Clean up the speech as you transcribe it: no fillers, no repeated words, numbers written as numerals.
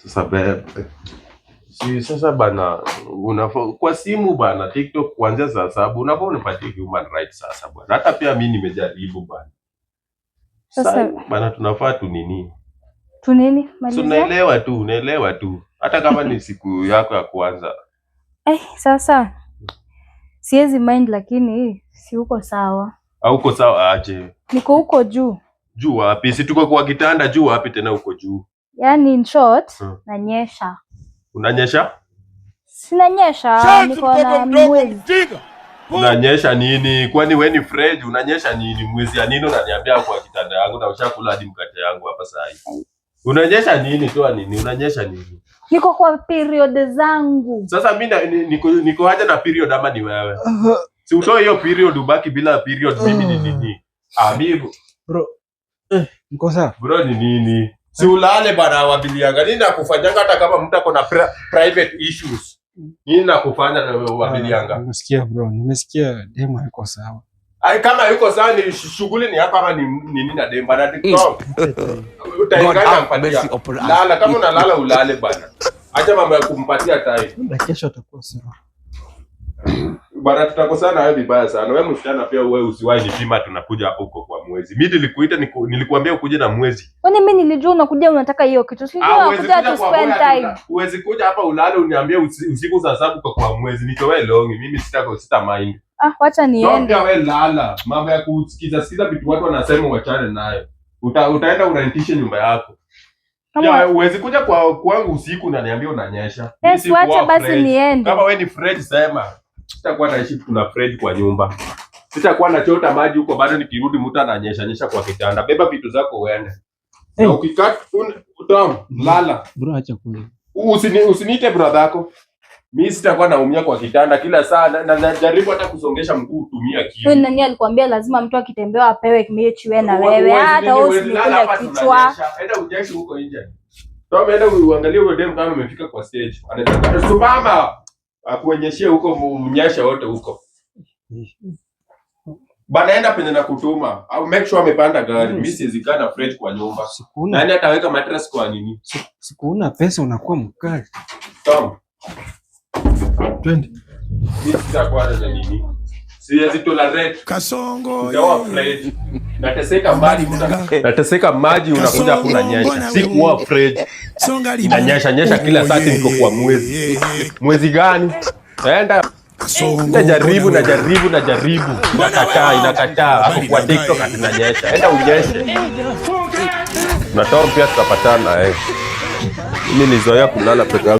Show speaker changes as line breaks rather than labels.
Sasa babe, si sasa bana, unafaa kwa simu bana, TikTok kuanzia saa 7 unafaa unipatie human rights sasa bwana. Hata pia mimi nimejaribu bana.
Sasa
Sasa bana, tunafaa tu nini?
Tu nini?
So
Malizia.
unaelewa tu, unaelewa tu. Hata kama ni siku yako ya kwanza.
Eh, sasa siwezi mind, lakini si uko sawa.
Au uko sawa aje?
Niko huko juu.
Juu wapi? Si tuko kwa kitanda, juu wapi tena uko juu?
Yaani in short, nanyesha.
Unanyesha?
Sinanyesha,
Shenzi,
niko
mtoto
na
mdogo
mwezi.
mjinga.
Unanyesha nini? Kwani we ni fridge? Unanyesha nini? Mwezi ya nini unaniambia kwa kitanda yangu na ushakula hadi mkate yangu hapa saa hii? Unanyesha nini? Toa nini? Unanyesha nini?
Niko kwa period zangu.
Sasa mi niko haja na period ama ni wewe? Si utoe hiyo period ubaki bila period, mimi ni nini? Ah, mimi
Bro, mko sawa?
Bro, ni nini? Si ulale bana, wabilianga. Nini nakufanyanga hata kama mtu ako na private issues? Nini nakufanya na wabilianga?
Ah, nimesikia bro, nimesikia demu hayuko sawa.
Ai, kama yuko sawa ni shughuli ni hapa ama ni nini na dem bana, TikTok.
God
Utaingana
have
mpatia.
mercy upon us.
Lala kama unalala ulale bana. Acha mambo ya kumpatia time.
Labda kesho atakuwa sawa.
Bana, tutakosana wewe vibaya sana. Wewe msichana pia wewe usiwahi nipima tunakuja hapo huko kwa mwezi. Mimi nilikuita nilikuambia ukuje na mwezi.
Kwani mimi nilijua unakuja unataka hiyo kitu. Sijui
Ah, huwezi
unakuja
kuja
to
kwa
spend
boya
time.
Huwezi kuja hapa ulale uniambie usiku saa 7 kwa mwezi nitoe longi. Mimi sita mind.
Ah, wacha
Ndio
niende.
pia wewe lala. Mambo ya kusikiza sikiza vitu watu wanasema uachane nayo. Utaenda urentishe nyumba yako.
Kama
Ya, huwezi kuja kwa kwangu usiku na niambia unanyesha. Mimi
Yes,
si
wacha
kuwa
basi
fridge.
niende.
Kama wewe ni fridge sema. Sitakuwa naishi kuna fridge kwa nyumba. Sitakuwa nachota maji huko bado nikirudi mtu ananyesha nyesha kwa kitanda. Beba vitu zako uende.
Hey.
Na ukikaa Tom, lala.
Bro, acha kula.
Usiniite brother yako. Mimi sitakuwa naumia kwa kitanda kila saa na najaribu hata kusongesha mguu utumia
Wewe
kiu.
nani alikwambia lazima mtu akitembewa apewe mechi wewe na wewe? Hata wewe
Huwezi lala
usinikule
hapa
kichwa.
tunanyesha. Enda unyeshe huko nje. Tom, enda uangalie huyo dem kama amefika kwa stage. Anataka simama. Akuonyeshe huko mnyeshe wote huko. Bana, enda penye na kutuma. Au make sure amepanda gari. Mimi siwezi kaa na fridge kwa nyumba.
Sikuna,
Nani ataweka mattress kwa nini?
sikuna pesa unakuwa mkali.
Tom,
Twende.
Mimi sitakuwa na nini. Siwezi tolerate.
Kasongo.
Nitawa fridge. Nateseka maji, nateseka maji, unakuja hapo unanyesha. Sikuwa fridge.
Songa.
Inanyesha nyesha kila saa niko kwa mwezi. Mwezi gani? Enda najaribu, najaribu, najaribu. Inakataa, inakataa. Hapo kwa TikTok ati inanyesha. Enda unyeshe. Na Tom pia tutapatana eh. Mimi nilizoea kulala peke yangu.